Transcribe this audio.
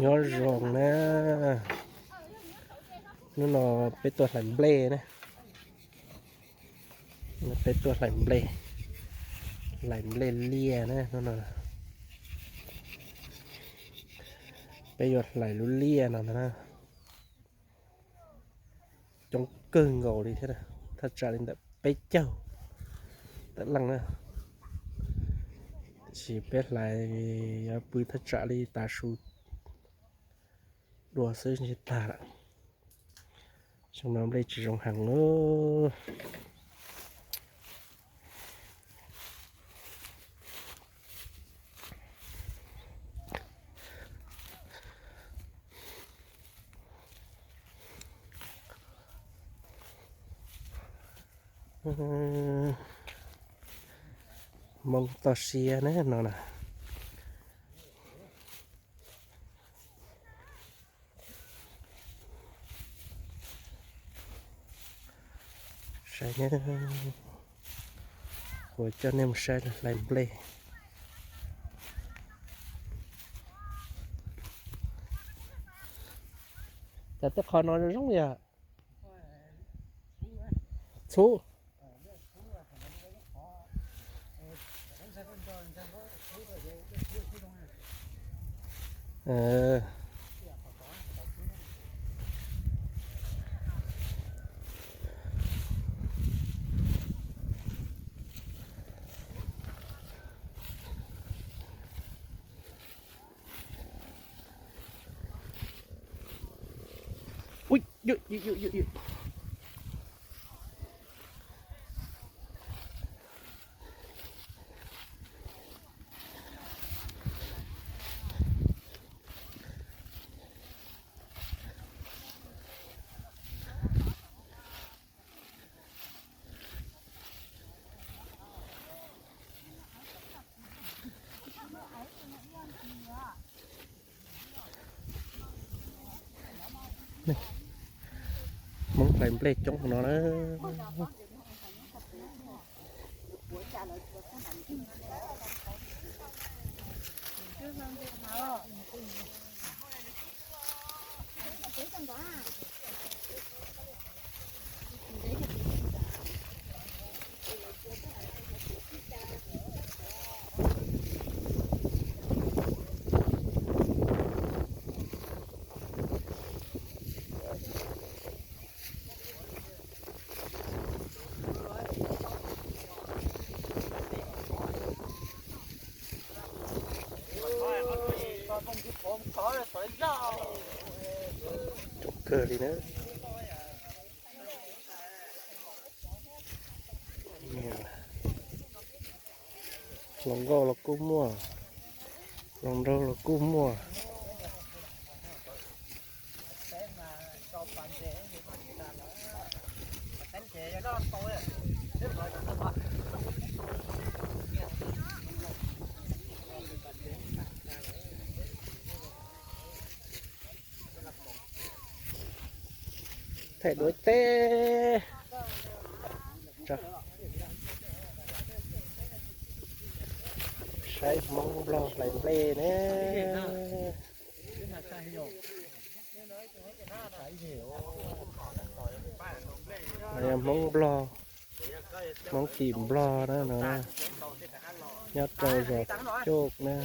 Nyob zoo na, hnub no peb tuaj hlais nplej na, peb tuaj hlais nplej, hlais nplej liaj na hnub no. Peb yuav hlais lub liaj no ntag na. Coob kawg nkaus li thiab, thaj tsam li ntawm peb caug tawm leej na. Tiam sis peb hlais yuav pw thaj tsam li tav su dua xwb ntshe tag lawm. Xyoo no nplej tsis zoo heev lauj. Hmoob toj siab na no na. Saib na, kuv coj nej mus saib hlais nplej. Cas tej qhov no zoo yog txhub. Hmoob hlais nplej coob no na. Coob kawg li na. Hluas nkauj los kuj muaj, hluas nraug los kuj muaj. Thaij duab teb. Saib Hmoob Nplog hlais nplej ne. Yog Hmoob Nplog, Hmoob tim Nplog na no, nyob rau zos Coj na.